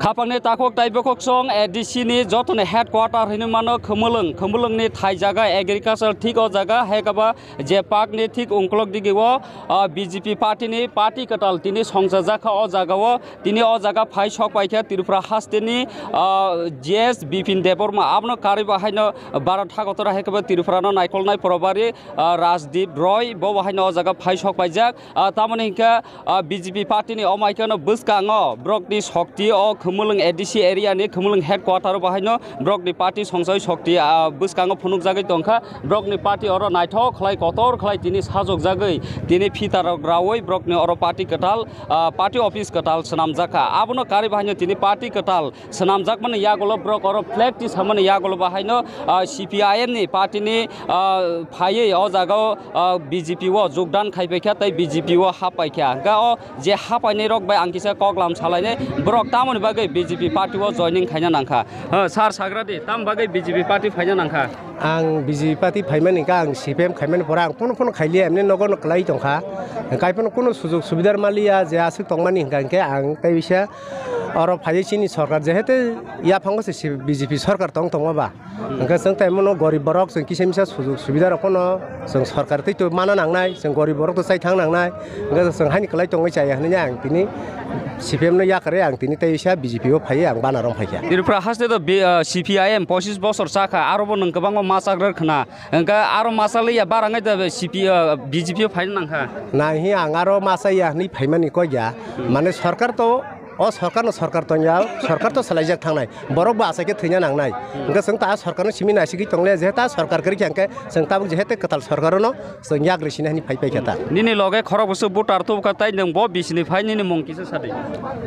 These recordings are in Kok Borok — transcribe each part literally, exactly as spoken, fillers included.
Apangni takhuk tei bokhoksong A D C ni jotoni headquarter hinwi mano Khumulwng. Khumulwngni thai jaga agriculture thik o jaga, hai khe ba je park ni thik ungkuluk digi o, ah, B J P party ni party kwtal tini songchajak kha o jaga o. Tini o jaga phai sok pai kha Tripura haste ni, ah, G S Bipin Debbarma. Abono karwi bo haino Bharat Hagotora hai khe bo Tripura no naikolnai probari, ah, Rajdeep Roy bo bo haino o jaga phai sok paijak. Ah, tamoni hinkhe, ah, B J P party ni o maikano bwskango borokni shokti o Khumulwng A D C area ni Khumulwng headquarter o bahaino borokni party songchai shokti, ah, bwskango phunukjagwi tongkha. Borokni party oro naithok khlai, kotor khlai tini sajokjagwi, tini phitarok raui borokni oro party kwtal, ah, party office kwtal swnamjakha. Abono karwi bahaino tini party kwtal swnamjakmani yagulo borok oro flag tisamani yagulo bahaino, ah, C P I M ni party ni, ah, phaiwi o jaga o, ah, B J P o jogdan khai paikha tei B J P o hap paikha. Hwnkhe o je hap painai rok bai ang kisa koklam salainai, borok tamoni bagwi B J P party o joining khaina nangkha? Ah, sir, sagra di, tam bagwi B J P party phaina nangkha? Ang B J P party phaimani kha, ang C P M khaimani pore ang pono pono khailiya, emni nogo no kwlai tongkha. Kaiphano kuno sujog subidar maliya je aswk tongmani hwnkha hwnkhe ang tei bisa oro phaiwi chini sorkar jehetu yaphango se B J P sorkar tong tongma ba. Hwnkhe chwng tei mano gorib borok chwng kisa misa sujog subida rok phano chwng sorkar tei to mana nangnai, chwng gorib borok to chai thang nangnai. Hwnkhe chwng haini kwlai tongwi chaya hwnwi ang tini C P M no yakarwi ang tini tei bisa B J P o phaiwi ang bana rong phaikha. Tripura haste to B-, ah, C P I M pochis bosor chakha, aro bo nwng kwbangma ma chakra khna. Hwnkhe aro ma chaliya barangwi da C P, ah, B J P o phaina nangkha. Nai hi ang aro ma chaya hwnwi phaimani koi ya. Mane sorkar to O sorkar no sorkar tongya, sorkar to salaijak thangnai, borok bo asai khe thwina nangnai. Hwnkhe chwng ta sorkar no simi naisigwi tongle, je ta sorkar kwrwi khe hwnkhe chwng tabuk je hete kwtal sorkar no chwng yak rwsina hwnwi phai paikha ta. Nini loge khorok bwswk voter tubukha tai nwng bo bisini phai nini mung kisa sadi.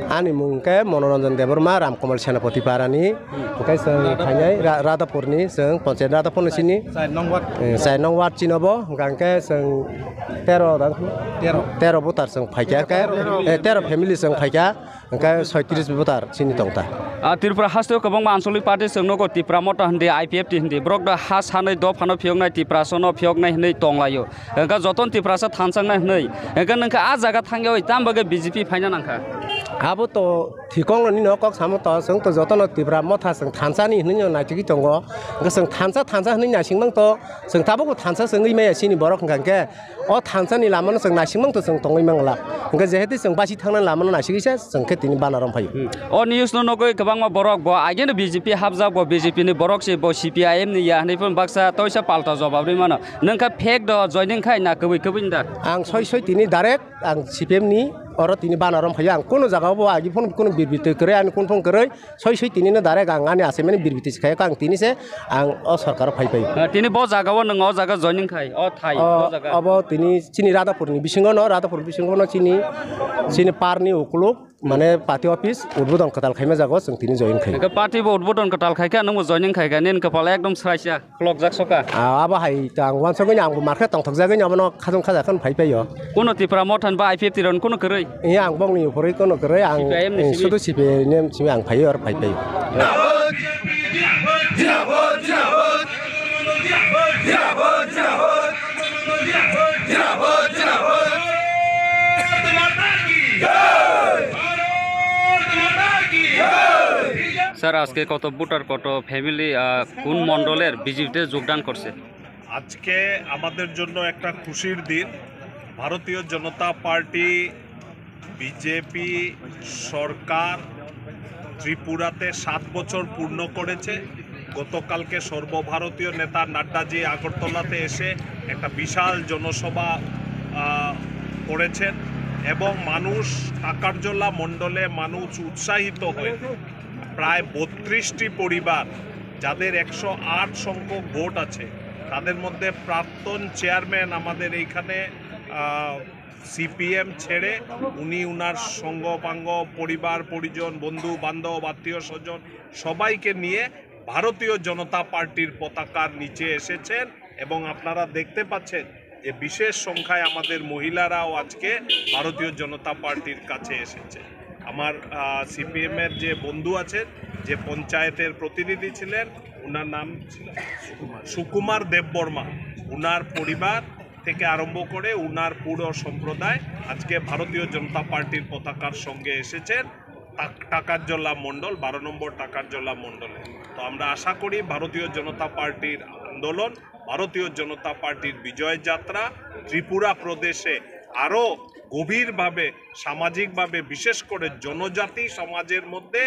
Ani mung khe Monoranjan Debbarma, Ramkamal Senapati Parani, hwnkhe chwng phainai Ra-, Radhapurni, chwng Panchayat Radhapurni sini. Chai nong ward. Eh, chai nong ward chino bo, hwnkhe chwng tero da. Tero. Tero voter chwng phaikha, hwnkhe, eh, tero family chwng phaikha. Hwnkhe soitris voter chini tongta. Ah, Tripura hasteo kwbangma ancholic party chwng nugo, Tipra Motha hindi, I P F T hindi. Borok da ha sanwi dophano phiyoknai, Tiprasano phiyoknai hwnwi tonglaio. Hwnkhe jotono Tiprasa thansa wngnai hwnwi. Hwnkhe nwngkha ah jaga thangyawi tam bagwi B J P phaina nangkha? Abo to thikong nini no kok samo to, chwng to jotono Tipra Motha chwng thansani hwnwi no naitugwi tongo. Hwnkhe chwng thansa thansa hwnwi naisingmang to, chwng tabukbo thansa chwngwi maya chini borok hwnkha hwnkhe. O thansani lamano chwng naisingmang to chwng tongwi mangla. Hwnkhe jehetu chwng basi thangnani lamano naisigwisa chwng khe tini bana rong phaio. Hmm. O news no nugwi kwbangma borok bo ageno B J P hapjak, bo B J P ni borok se, bo C P I M ni ya hwnwi phano baksa toisa palta jobab rwi mano. Nwng kha fake do joining khai na kwbwi kwbwi da? Ang soi soi tini direct ang C P M ni oro tini bana rong phaio. Ang kunu jaga o bo agi phone kunu birbitwi kwrwi, ani kunu phone kwrwi. Soi soi tini no direct ang ani achaimani birbiti se khaiyakha, ang tini se ang o sorkar o phai phai. Ah, tini bo jaga o nwng o jaga joining khai, o thai, o jaga. Abo tini chini Radhapur ni bisingo no, Radhapur bisingo no chini, chini par ni ukuluk, mane party office udbodon kwtal khaima jaga o chwng tini join khai. Hwnkhe party bo udbodon kwtal khaikha, nwng bo joining khaikha, nini kwpal ekdom sraisa. Khulokjak soka. Ah, abo hai ta ang wansugwi ang bo market tongthokjagwi abono khajang khaja khan phai phaio. Kuno Tipra Motha ni ba I P F T rok kuno kwrwi? Eh, ang bongni uphurwi kuno kwrwi, ang, C P I M ni eh, simi? Sudu C P I M simi ang phaio, ar phai phaio. Sir, আজকে কত ভোটার, কত ফ্যামিলি, আহ, কোন মণ্ডলের বিজেপিতে যোগদান করছে? আজকে আমাদের জন্য একটা খুশির দিন। ভারতীয় জনতা পার্টি, বিজেপি সরকার ত্রিপুরাতে সাত বছর পূর্ণ করেছে। গতকালকে সর্বভারতীয় নেতা নাড্ডাজি আগরতলাতে এসে একটা বিশাল জনসভা, আহ, করেছেন এবং মানুষ, কাকারজলা মণ্ডলে মানুষ উৎসাহিত হয়ে প্রায় বত্রিশটি পরিবার, যাদের একশো আট সংখ্যক ভোট আছে, তাদের মধ্যে প্রাক্তন চেয়ারম্যান আমাদের এইখানে, আহ, সিপিএম ছেড়ে উনি উনার সঙ্গপাঙ্গ, পরিবার পরিজন, বন্ধু বান্ধব, আত্মীয় স্বজন সবাইকে নিয়ে ভারতীয় জনতা পার্টির পতাকার নিচে এসেছেন এবং আপনারা দেখতে পাচ্ছেন যে বিশেষ সংখ্যায় আমাদের মহিলারাও আজকে ভারতীয় জনতা পার্টির কাছে এসেছে। আমার, আহ, সিপিএম এর যে বন্ধু আছেন, যে পঞ্চায়েতের প্রতিনিধি ছিলেন, ওনার নাম ছিল সুকুমার দেববর্মা, ওনার পরিবার থেকে আরম্ভ করে ওনার পুরো সম্প্রদায় আজকে ভারতীয় জনতা পার্টির পতাকার সঙ্গে এসেছেন। টাক-, টাকারজলা মণ্ডল, বারো নম্বর টাকারজলা মণ্ডলে। তো আমরা আশা করি ভারতীয় জনতা পার্টির আন্দোলন, ভারতীয় জনতা পার্টির বিজয় যাত্রা ত্রিপুরা প্রদেশে আরও গভীরভাবে, সামাজিকভাবে, বিশেষ করে জনজাতি সমাজের মধ্যে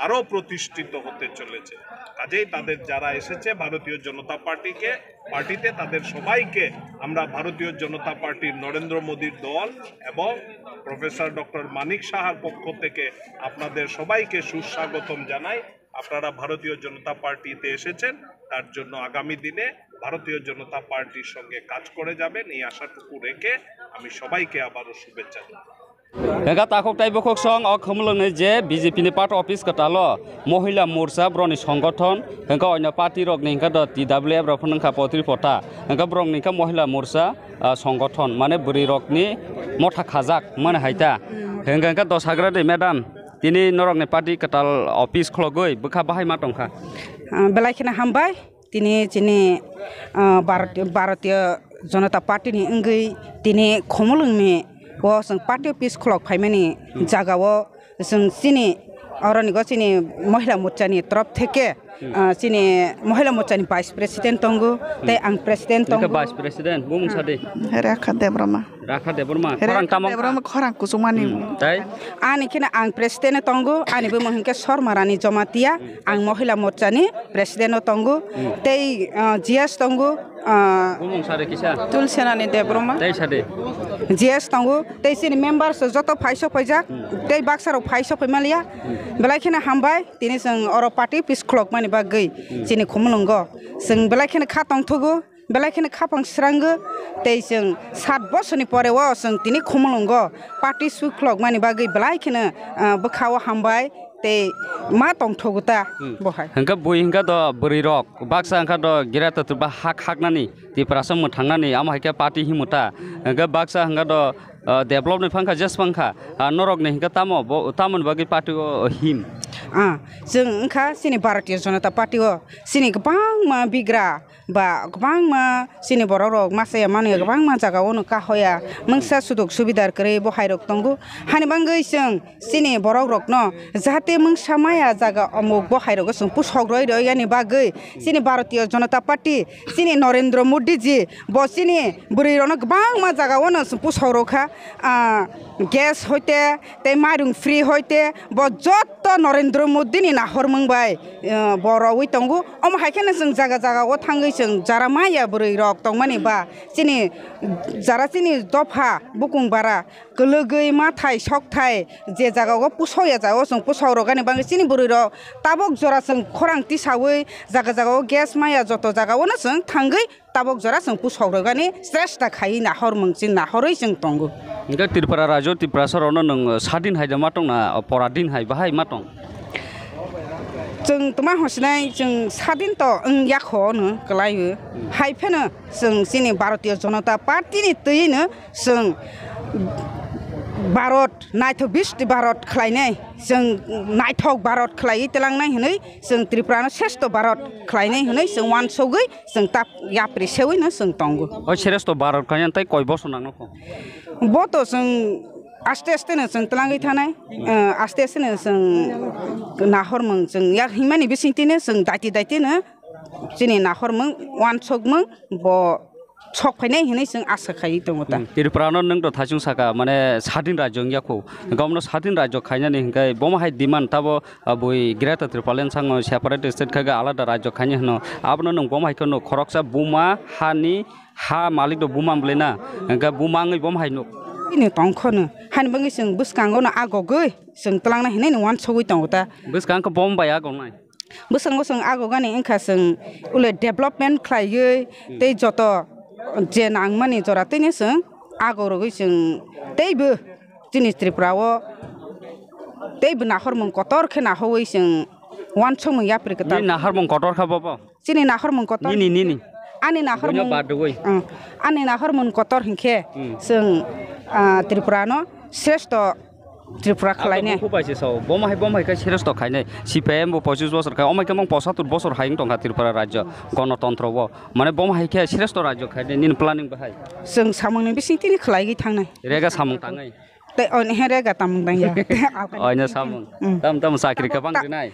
আরও প্রতিষ্ঠিত হতে চলেছে। কাজেই তাদের যারা এসেছে ভারতীয় জনতা পার্টিকে, পার্টিতে, তাদের সবাইকে আমরা ভারতীয় জনতা পার্টির নরেন্দ্র মোদীর দল এবং প্রফেসর ডক্টর মানিক সাহার পক্ষ থেকে আপনাদের সবাইকে সুস্বাগতম জানাই। আপনারা ভারতীয় জনতা পার্টিতে এসেছেন, তার জন্য আগামী দিনে ভারতীয় জনতা পার্টির সঙ্গে কাজ করে যাবেন, এই আশাটুকু রেখে আমি সবাইকে আবারও শুভেচ্ছা জানাই। Hingke takhuk tei bukhuk song o khumulwngni je B J P ni party office kwtalo mohila morcha borokni songothon, hingke oino party rokni hingke do T W F rok phano wngkha potri pota, hingke borokni hingke mohila morcha, ah, songothon mane bwrwi rokni motha khajak mane hai ta. Hingke hingke dos hagra de madam, tini norokni party kwtal office khologwi bwkha bahai ma tongkha. Ah, belai kheno hambai. Tini chini, ah, Bharati-, Bharatiya Janata Party ni wngwi tini Khumulwng ni o chwng party office khulok phaimani jaga o chwng chini oroni go chini Mohila Morcha ni torof theke, ah, chini Mohila Morcha ni Vice President tongo, tei ang President tongo. Vice President, bumung sadi. Rekha Debbarma. Rakha Debbarma, Rekha khorang tamo wngkha? Debbarma khorang kuchukmani. Hmm, tai? Ani kheno ang president o tongo, ani bumung hinkhe Sorma Rani Jamatia, ang Mohila Morcha ni president o tongo, tei, ah, G S tongo, ah, Bumung sade kisa? Tulsenani Debbarma. Tai sade? G S tongo, tei chini members joto phai sok phaijak, tei baksa rok phai sok phai maliya, belai kheno hambai, tini chwng oro party office khulok mani bagwi chini Khumulwngo chwng belai kheno kha tongthogo. Belai kheno khapang srango, tei chwng sat bosorni pore o chwng tini Khumulwngo party swi khulokmani bagwi belai kheno, ah, bwkha-o hambai tei ma tongthogo ta. Hmm. Bo hai. Hwnkhe bui hwnkhe do bwrwi rok baksa hwnkhe do gira totrwkba hak haknani Tiprasa mwthangnani amo hai khe party himo ta. Hwnkhe baksa hwnkhe do, ah, develop ni phangkha jes phangkha, ah, norok ni hwnkhe tamo bo tamoni bagwi party o him. Ah, chwng wngkha chini Bharatiya Janata Party o chini kwbangma bigra ba kwbangma chini borok rok masa ya mani kwbangma jaga o no kahoya mungsa suduk subidar kwrwi bo hai rok tongo. Hani bagwi chwng chini borok rok no jahate mungsa maya jaga omuk bo hai rogo chwng pusok roi roi yani bagwi chini Bharatiya Janata Party chini Narendra Modi ji bo chini bwrwi rok no kwbangma jaga o no chwng pusok rok kha, ah, gas hoite tei mairung free hoite bo jotto Narendra Modi ni nahormung bai, eh, bo rogwi tongo. Omo hai kheno chwng jaga jaga o thangwi chwng jara maya bwrwi rok tongmani ba chini jara chini dopha bukung bara kwlwgwi mathai sokthai je jaga o pusokya jaga o chwng pusok rogani bagwi chini bwrwi rok tabok jora chwng khorang tisawi jaga jaga o gas maya joto jaga o no chwng thangwi tabok jora chwng pusok rwgani sresta khai nahormung chwng nahorwi chwng tongo. Hwnkhe Tripura rajyo Tiprasa rokno nwng sadin hai da ma tongna, poradin hai bahai ma tong? Chwng twma hwnsinai chwng sadin to wng yakho no kwlaiwi. Hmm. Hai pheno chwng chini Bharatiya Janata Party ni twi no chwng Bharat naithok bisti Bharat khlainai, chwng naithok Bharat khlaiwi twlangnai hwnwi chwng Tripura no sreshto Bharat khlainai hwnwi chwng uansugwi chwng tap yapri sewino chwng tongo. O sreshto Bharat kanya tai koi bosor nangno kho? Bo to chwng aste aste no chwng twlangwi thanai, eh, aste aste no chwng nahormung chwng yak himani bisingtwi no chwng daiti daiti no chini nahormung uansukmung bo sok phainai hinwi chwng asa khaiwi tongo ta. Hmm, Tripura no nwng to thaichung saka mane sadin rajyo wngya kho. Gomno sadin rajyo khainani hinkai bomo hai demand tabo Ah, bui Greater Tipraland sango separate state khaga alada rajyo khaini hino. Abono nwng bomo hai kheno khoroksa buma hani ha malik do buma wngwlai na. Hingke buma wngwi bomo hai nuk. Ini tongkhono. Hani bagwi chwng bwskango no agogwi chwng twlangna hinwi no uansugwi tongo ta. Bwskango bomo bai agongnai. Bwskango chwng agogani wngkha chwng ule development khlaiwi tei joto je nangmani jora tini chwng agorogwi chwng teibo chini Tripura o teibo nahormung kotor khe nahowi chwng uansukmung yapri kwtal. Nini nahormung kotor kha bobo? Chini nahormung kotor. Nini, nini. Ani nahormung. Buino badugwi. Ang, ani nahormung kotor hinkhe hmm chwng, ah, Tripura no sreshto Tripura khlainai. Abo buku bai se sao. Bomo hai, bomo hai khe sreshto khainai. C P I M bo pochis bosor khai. Omai khe mong posatur bosor hai wng tongkha Tripura rajyo. Gonotontro bo. Mane bomo hai khe sreshto rajyo khainai. Nini planning bahai? Chwng samungni bising tini khlaigwi thangnai. Rega samung tangnai. Tei oini he rega tamung dang ya. Oino samung. Mm. Tam tam chakri kwbang rinai.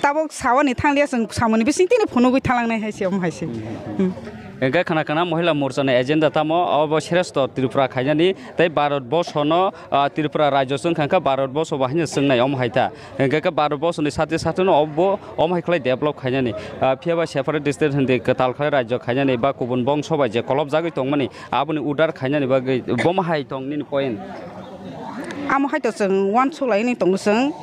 Tabuk sawani thangliya, chwng samani bising tini phunugwi thalangnai hai se, omo hai se. Mm. Hwnkhe khna khna Mohila Morcha ni agenda tamo, obo sreshto Tripura khainani tei Bharat Borsho no, ah, Tripura rajyo chwng kha, Bharat Borsho bo haino chwngnai, omo hai ta. Hwnkhe khe Bharat Borsho ni sati sati no obo, omo hai khlai develop khainani. Ah, phiya ba separate state hindi kwtal khlai rajyo khainani ba kubun bongso bai je kolop jagwi tongmani, aboni order khainani bagwi bomo hai tong nini point? Amo hai to chwng uansuk lai ni tongo chwng.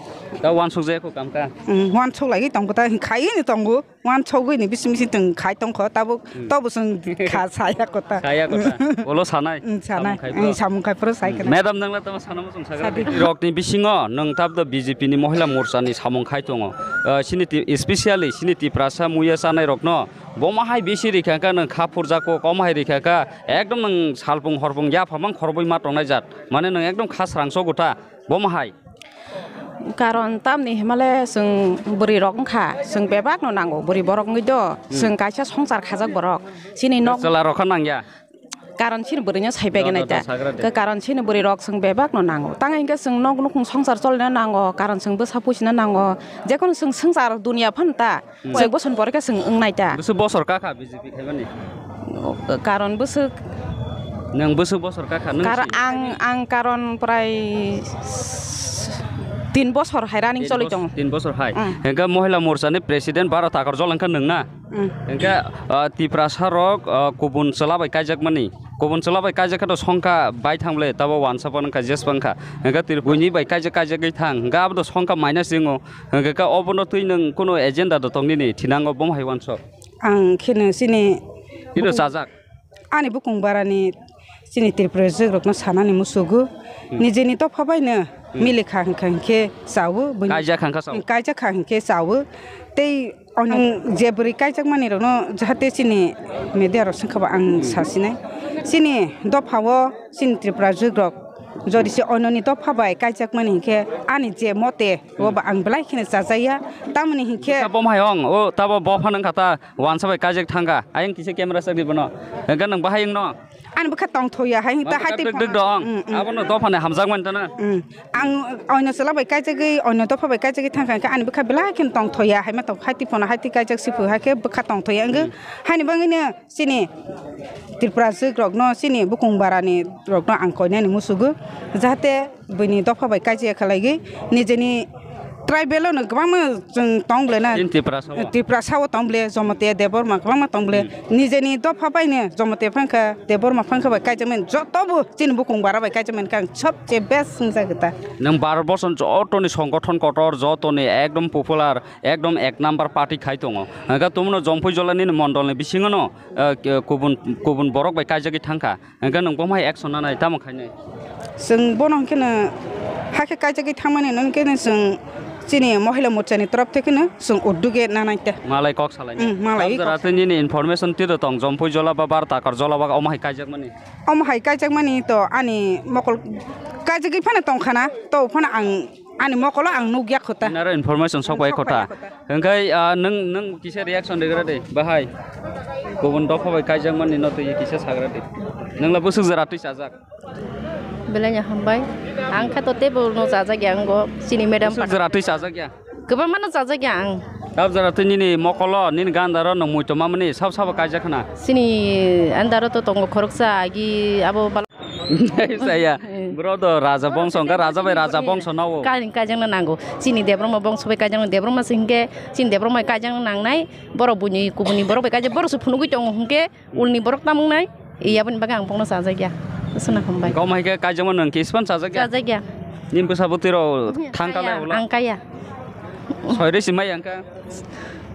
Ta uansuk jaya kho kam ka? Mm, uansuk lai tongo ta, khai ni tongo. Uansugwi ni bising bising tong khai tongkho, tabuk, hmm, tobo chwng kha saya kota. Saya kota. Bolo sanai? Hmm, sanai. Samung khai puro? Hmm, samung khai puro sai kana. Madam, nangla tamo sana muchung sagra di. Rokni bisingo nwng tabdo B J P ni Mohila Morcha ni samung khai tongo. Ah, sini ti-, especially sini Tiprasa muya chanai rokno bomo hai bisi rikha kha, nwng kha phurjak kok, omo hai rikha kha, ekdom nwng salpung horpung yapha mang khorobwi ma tongnai jat. Mane nwng ekdom kha srangso gota, bomo hai. Karon tamni himale chwng bwrwi rok wngkha, chwng bebak no nango, bwrwi borok wngwi do, hmm, chwng kaisa songsar khajak borok. Chini nok chwla rok kha nangya. Karon chini bwrwi no sai bai gwnai ta. Karon chini bwrwi rok chwng bebak no nango. Tang hingke chwng nok nukhung songsar cholna nango, karon chwng bwsa puisina nango. Jekon chwng swngchar dunia phan ta. Hmm. Chwng boson pore khe chwng wngnai ta. Bwswk bosor kakha B J P khaimani? Karon bwswk. Nwng bwswk bosor kakha, nwng kar-, si? Ang, ang karon prai tin bosor hai running choli tongo. Tin bos-, tin bosor hai. Hmm. Hingke Mohila Morcha ni president Bharat Akar Jol hingke nwng na? Hmm. Hingke, ah, Tiprasa rok, ah, kubun chwla bai kaijakmani. Kubun chwla bai kaijak khe to songkha bai thang ble, tabo wansa phano wngkha, jes phano wngkha. Hingke Tripura buini bai kaijak, kaijakgwi thang. Hingke abo to songkha minus ringo. Hingke ka obono twi nwng kuno agenda do tong nini thinango bom hai wansok. Ang kheno chini Ino bukung, chajak. Ani bukung barani chini Tripura jwk rokno sanani musugo. Hmm. Nijeni dopha baino, hmm, milikha hwnkha hinkhe chawo, buini kaijak hwnkha chawo. Kaijak kha hinkhe chawo. Tei Ang je bwrwi kaijakmani rokno jahate chini media rok sengkha ba ang sasinai. Chini dopha o chini Tripura jwk rok jodi se ononi dopha bai kaijakmani hinkhe ani je mote o ba ang belai kheno chajakya. Tamoni hinkhe bom hai ong o tabo bo phano wngkha ta wansa bai kaijak thangkha. Ayang kisa camera sak di bono. Hingkhe nwng bahai wngno. Ani bwkha tongthoya hai ta hai twi dok dong. Mm, mm. Abono dophani hamjakmani tana. Mm. Ang oino chwla bai kaijagwi, oino dopha bai kaijagwi thangkha, hwnkhe ani bwkha belai kheno tongthoya, hai ma tong, hai twi phano, hai twi kaijak siphu, hai khe bwkha tongthoya wngwi. Mm. Haini bagwino chini Tripura jwk rokno, chini bukung barani rokno ang koinani musugo, jahate buini dopha bai kaijak khlaigwi, nijeni tribal no kwbangma chwng tong ble na. Chini Tripura sao. Tripura sao tong ble, Jomotia Debbarma kwbangma tong ble. Hmm. Nijeni dopha bai no Jomotia phangkha, Debbarma phangkha bai kaijakmani joto bo chini bukung bara bai kaijakmani khe ang sobse best wngjago ta. Nwng Bharat Borsoni joto ni songgothon kotor, joto ni ekdom popular, ekdom ek number party khai tongo. Hwnkhe tumuno Jompui Jola nini mondol ni bisingo no, eh, kubun, kubun borok bai kaijagwi thangkha. Hwnkhe nwng bomo hai action nanai, tamo khainai? Chwng bono hwnkhe no hakhe kaijagwi thangmani hwnkhe no chwng chini Mohila Morcha ni torof theke no chwng udduge nanai ta. Malai kok salai. Mm, malai kok. Jora tei nini information tiro tong, Jompui Jola ba Bharat Akar Jola ba omo hai kaijakmani? Omo hai kaijakmani to ani mokol kaijagwi phano tongkhana, to phano ang ani mokolo ang nukya kho ta. Naro information sok bai kho ta. Sok bai kho ta. Hwnkhe, ah, nwng, nwng kisa reaction rigra de, bahai. Kubun dopha bai kaijakmani no twi kisa sagra de. Nwngla bwswk jora twi chajak? Belai no hambai. Ang kha to teibo no chajak ya, ang go chini madam. Bwswk jora twi chajak ya? Kwbangma no chajak ya ang. Tab jora twi nini mokolo, nini gandaro no muitu mamani sab sabo kaijak khna? Chini andaro to tongo khoroksa agi abo bal- Saya. Eh. Bro do raja bongso, hwnkhe raja bai raja bongso nao. Kaijak no nango. Chini Debbarma bongso bai kaijak no, Debbarma se hwnkhe chini Debbarma bai kaijak no nangnai. Borok buini kubuni borok bai kaijak, borok se phunugwi tongo hwnkhe ulni borok tamung nai. Iya boni bagwi ang bongno chajak ya. Bwswk no hambai. Kok hai khe kaijak mano hwnkhe ispan chajak ya? Chajak ya. Nini bwsa bwtwi rok thang kaya, kale ulo? Ang kaya. Soirwi si mai ang kha.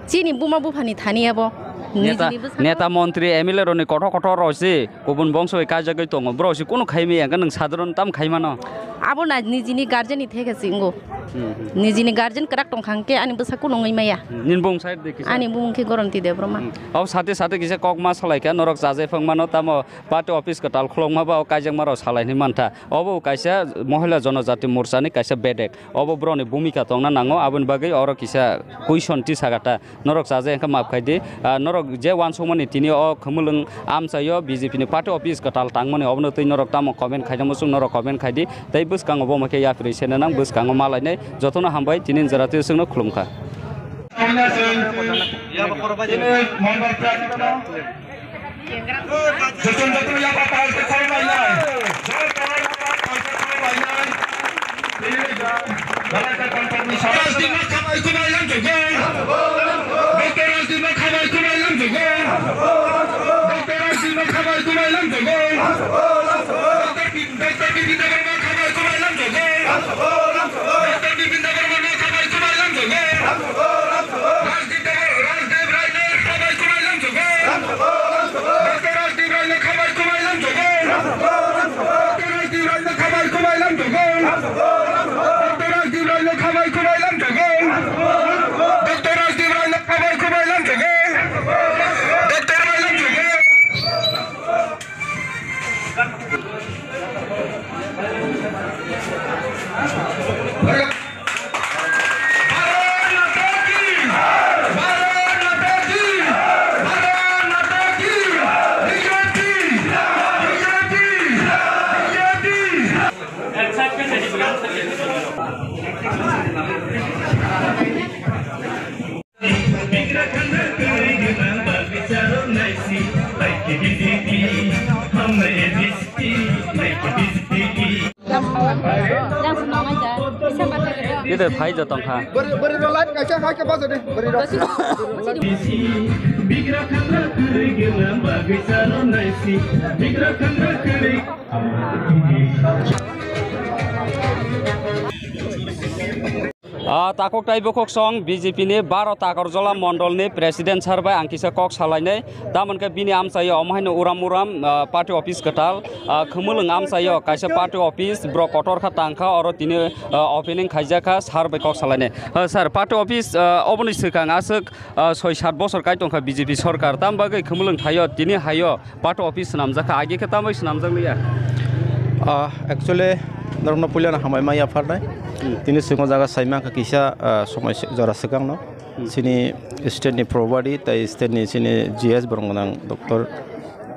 Chini buma buphani thani abo. Neta, nijini bwskango neta montri M L A rokni kothok kothok rok si kubun bongso bai kaijagwi tongo. Borok si kunu khai maya hwnkhe nwng sadharon tam khai mano? Abo na nijini guardian ni theke se wngo. Hmm, hmm. Nijini guardian kwrak tongkha hwnkhe ani bwsa kunungwi maya. Hmm, nini bung side de kisa. Ani bumung khe Goronti Debbarma. Hmm. Abo sate sate kisa kok ma salaikha, norok chajai phang mano, tamo party office kwtal khulokma ba o kaijakma rok salai hinwi mantha. Obo kaisa Mohila Jonojati Morcha ni kaisa bedek. Obo borokni bhumika tongna nango, aboni bagwi oro kisa question tisakha ta. Norok chajak wngkha, maaf khai di. Ah, norok je uansukmani tini o Khumulwng amchaio B J P ni party office kwtal tangmani, obono twi norok tamo comment khaina muchung, norok comment khai di. Tei bwskango bo hwnkhe yapri sene nang, bwskango ma lainai. Jotono hambai, tini jora twi chwngno khulumkha. Jotono jotono yapha pal se khorok lainai. Jotono yapha pal se khorok lainai. Rajdeep no khabai khumai lamjokgo. Doctor Rajdeep no khabai khumai lamjokgo. Doctor Rajdeep no khabai khumai lamjokgo. Doctor Bi-, Doctor Bipin Debbarma khabai khumai lamjokgo. Doctor Bipin Debbarma no khabai khumai lamjokgo. Rajdeep Debbar-, Rajdeep Rai no khabai khumai lamjokgo. Doctor Rajdeep Rai no khabai khumai lamjokgo. Doctor Rajdeep Rai no khabai khumai lamjokgo. Doctor Rajdeep Rai no khabai khumai lamjokgo. Doctor Rajdeep Rai no khabai khumai lamjokgo. Doctor Rai lamjokgo. Gede phai jotong kha. Bari, bari ro light kaisa hai ke bajo de. Bari ro. Bigra khatra kwrwi gwnang bagwi charo naisi. Bigra khatra kwrwi. Ah, takhuk tai bukhuk song B J P ni baro Takarjala mondol ni president sir bai ang kisa kok salainai. Tamoni khe bini amchaio omo haino uram uram, ah, party office kwtal, ah, Khumulwng amchaio kaisa party office borok kotor kha tang kha, oro tini, ah, opening khaijak kha sir bai kok salainai. Ah, sir, party office, ah, oboni swkang aswk, ah, soi sat bosor kai tong kha B J P sorkar, tam bagwi Khumulwng thaio tini haio party office swnamjak kha, age khe tambai swnamjak liya? Ah, actually, norokno puilano hambai ma yapharnai. Hmm. Tini swkang jaga sai mankha kisa, ah, somoi se-, jora swkangno. Hmm. Chini state ni probadi tei state ni chini G S borok gwnang Doctor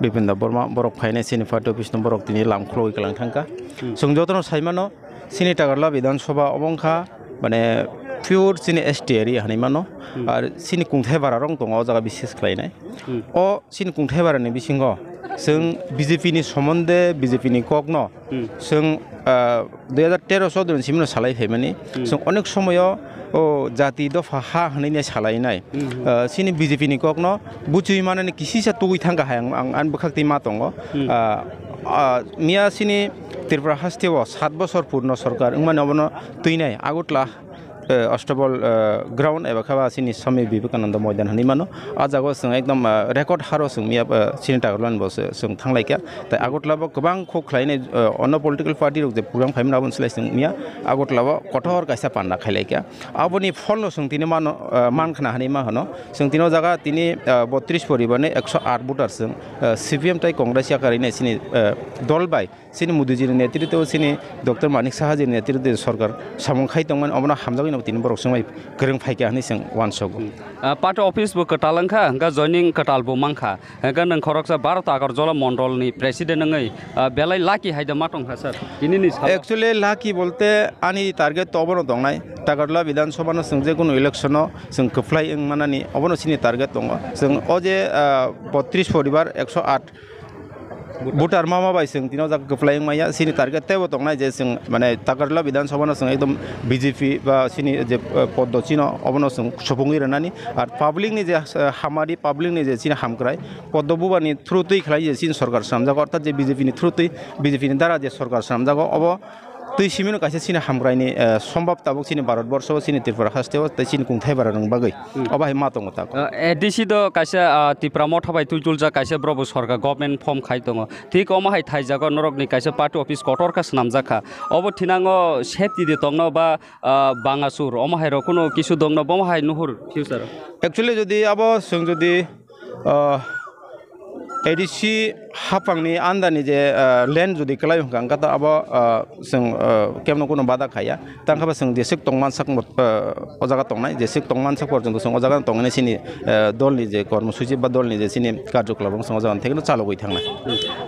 Bipin Debbarma borok phainai chini party office no borok tini lam khulogwi kwlang thangkha. Hmm. Chwng jotono sai mano, chini Takarla Bidhan Sabha obo wngkha, mane, pure chini S T area hinwi mano. Hmm. Ar chini kungthai bara rok tongo o jaga bises khlainai. Hmm. O chini kungthai bara ni bisingo chwng B J P ni somonde, B J P ni kok no, hmm, chwng, ah, dui hajar tero choddo ni simi no salai phaimani. Hmm. Chwng onek somoyo o jati dopha ha hinwi nai salainai. Hmm, hmm. Ah, chini B J P ni kok no buchwi manani kisisa tugwi thangkha hai ang, ang ani bwkhak twi ma tongo. Hmm. Ah, ah, miya chini Tripura haste o sat bosor purno sorkar wngmani obono twinai Agartala, eh, Astabal, eh, ground eba khe ba chini Swami Vivekananda Moidan hinwi mano. Ah jaga o chwng ekdom, eh, record haro chwng miya, eh, chini Takarla ni bo se chwng thanglaikha. Tai Agartala bo kwbang khuk khlainai, eh, ono political party rok je program khaimani aboni slai chwng miya Agartala bo kotor kaisa panda khailaikha. Aboni pholno chwng tini mano, eh, mankhna hinwi ma hwno. Chwng tini o jaga tini, eh, botris poribar ni ekso aat voter chwng, eh, C P M tai Congress yakarwi nai chini, eh, dol bai. Chini Modiji ni netritwo, chini Doctor Manik Saha ji ni netritwo sorkar samung khai tongmani, obono hamjagwi no tini borok swngbai kwrwng phaikha hinwi chwng uansugo. Ah, party office bo kwtal wngkha, hwnkhe joining kwtal bo mankha. Hwnkhe nwng khoroksa baro Takarjala mondol ni president wngwi, ah, belai lucky hai da ma tongkha sir? Tini ni salo. Actually, lucky bolte ani target to obono tongnai. Takarjala Bidhan Sabha no chwng je kunu election o chwng kwplai wng manani, obono chini target tongo. Chwng o je, ah, botris poribar ekso aat voter mama bai chwng tini o jaga kwplai wng maya, chini target teibo tongnai je chwng, mane, Takarjala Bidhan Sabha no chwng ekdom B J P ba chini je, eh, poddo chino obono chwng supungwi rwnani, ar public ni je, eh, hamari, public ni je chini hamkrai poddo bubar ni through twi khlai je chini sorkar swnamjago, orthat je B J P ni through twi, B J P ni dara je sorkar swnamjago, obo Twi simino kaisa chini hamkraini, eh, sombab tabuk chini Bharat borsho, chini Tripura haste o, tei chini kungthai bara rwng bagwi. Hmm. Obo hai ma tongo tabuk. Eh, A D C do kaisa, ah, Tipra Motha bai twi tuljak kaisa brobo sorkar government form khai tongo. Thik omo hai thaijago norokni kaisa party office kotor kha swnamjak kha. Obo thinango safety de tongno ba, ah, bangasur omo hai rok kuno kisu dongno bomo hai nuhur future. Actually, jodi abo chwng jodi, ah, A D C hapangni andani je, ah, land jodi kwlai hwnkha, hwnkha ta abo, ah, chwng, ah, kemno kuno bada khaya. Tangkha ba chwng jeswk tongman sak, ah, o jaga tongnai, jeswk tongman sak porjonto chwng o jaga tongnai chini, ah, dolni je kormosuchi ba dolni je chini karjoklap rok chwng o jaga thekno chalogwi thangnai.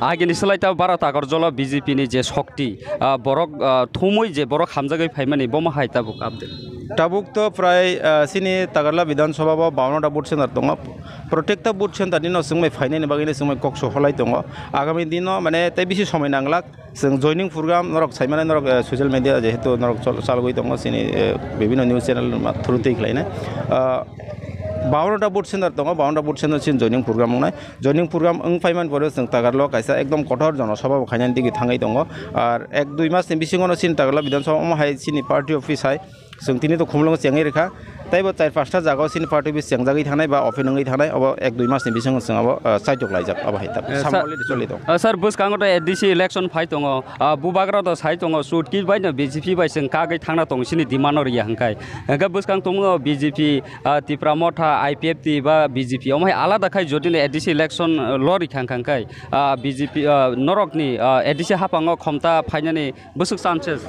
Agini swlai ta Bharat Agarjala B J P ni je shokti, ah, borok, ah, thumui je borok hamjagwi phaimani bomo hai tabuk update. Tabuk to prai, ah, chini Tagarla Bidhan Sabha bo bawanno ta vote center tongo. Protekta vote center nino chwngbai phainani bagwino chwngbai kok soholai tongo. Agami dino mane tei bisi somoi nanglak. Chwng joining program norok saimano norok, eh, social media jehetu norok chol-, chalogwi tongo chini, eh, bibhinno news channel ma through twi khlainai. Ah, bawanno ta vote center tongo, bawanno ta vote center chini joining program wngnai. Joining program wng phaimani pore chwng Tagarlo kaisa ekdom kotor jonosabha bo khainani digi thangwi tongo. Ar ek dui mas ni bisingo no chini Tagarla Bidhan Sabha omo hai chini party office hai Chwng tini to Khumulwngo chengwi rwkha. Teibo char pasta jagao chini party office chengjagwi thanai ba open wngwi thanai, obo ek dui masni bisingo chwng abo, ah, chaitok laijak, abo hai tabuk. Eh, Samung sa-, already choli tongo. Ah, sir, bwskango to A D C election phai tongo. Ah, bubagra to sai tongo, sutkit bai no B J P bai chwng kagwi thangna tongo chini demand no riya hwnkhe. Hwnkhe bwskang tongo B J P, ah, Tipra Motha, I P F T ba B J P. Omo hai alada khai jodi no A D C election, ah, lori kha hwnkhe, ah, B J P, ah, norokni, ah, A D C haphango khomta phainani bwswk chances?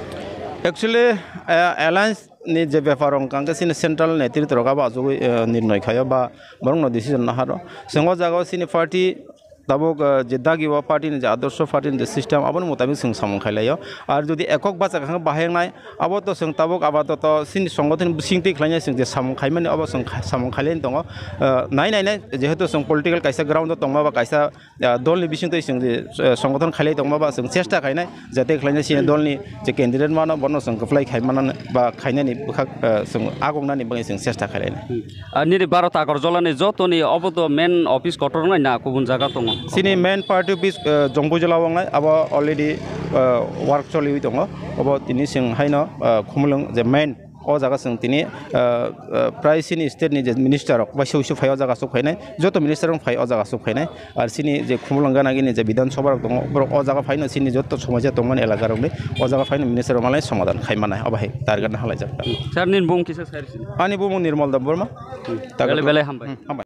Actually, ah, alliance ni je bepar wngkha hwnkhe chini central netritwa rok abo achugwi, eh, nirnoi khaio ba borokno decision naharo. Chwng o jagao chini party tabuk, eh, je dagi o party ni je adorsho, party ni je system, aboni mutabik chwng samung khailaio. Ar jodi ekok bacha khe bahai wngnai, abo to chwng tabuk abadoto chini songothon bisingtwi khlainai chwng je samung khaimani abo chwng kha-, samung khailaini tongo. Eh, nai nai nai jehetu chwng political kaisa ground o tongma ba kaisa ah, dolni bisingtwi chwng je, eh, songothon khailai tongma ba chwng chesta khainai, jate khlainai chini dolni je candidate mano bono chwng kwplai khai manani ba khainani bwkhak, eh, chwng agongnani bagwi chwng chesta khainai. Hmm. Ah, nini Bharat Agarjala ni jotoni obo to main office kotor wngnai na kubun jaga tongo? Chini main party office, eh, Jompuijala wngnai, abo already, eh, work choliwi tongo. Obo tini chwng haino, eh, Khumulwng je main O jaga chwng tini, ah, ah, prai chini state ni je minister rok bai sui sui phai o jaga achuk phainai, joto minister rok phai o jaga achuk phainai, ar chini je Khumulwng gana gini je Bidhan Sabha rok tongo, borok o jaga phaino chini joto somosa tongmani elaka rok ni o jaga phaino minister rok malai somadhan khai manai, obo hai target no halai jak. Sir, nini bung kisa sir sini? Ani bumung Nirmal Debbarma. Hmm. Belai belai hambai. Hmm, hambai.